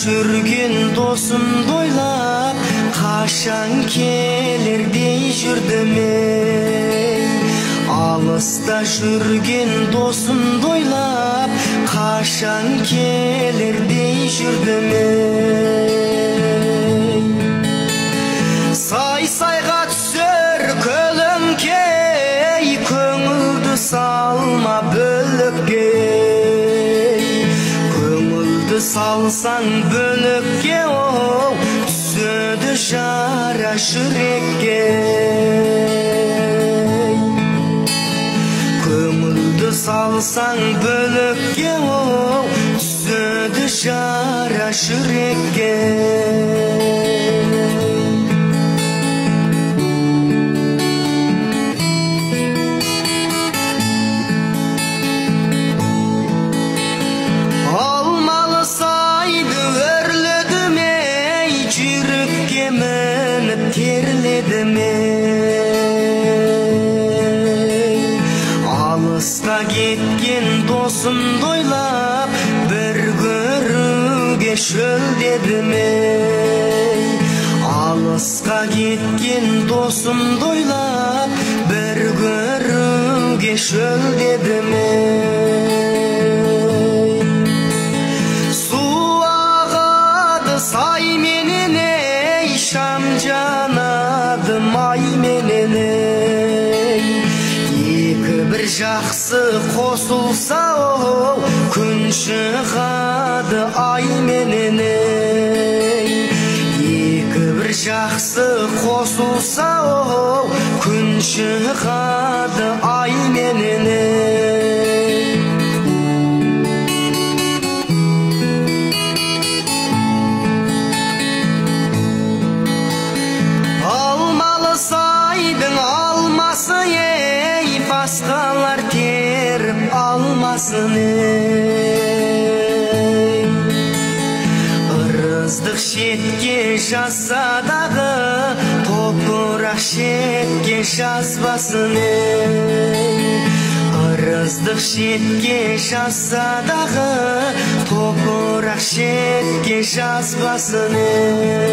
жүрген досымды ойлап, қашан келер дей жүрдім ей. Алыста жүрген досымды ойлап, қашан келер дей жүрдім ей. Сай-сайға түсер көлеңке, көңілді салма бөлікке. Көңілді салсаң бөлікке, оу, түседі жара жүрекке. Көңілді салсаң бөлікке, оу, түседі жара жүрекке. Терледім ей. Алысқа кеткен досымды ойлап, бір көруге шөлдедім ей. Алысқа кеткен досымды ойлап, бір көруге шөлдедім ей. Су ағады сайменен ей, шам жанады майменен ей. Екі бір жақсы қосылса, оу, күн шығады айменен ей. Екі бір жақсы қосылса, оу, күн шығады айменен ей. Басқалар теріп алмасын ей. Ырыздық шетке жазса дағы, топырақ шетке жазбасын ей. Ырыздық шетке жазса дағы, топырақ шетке жазбасын ей.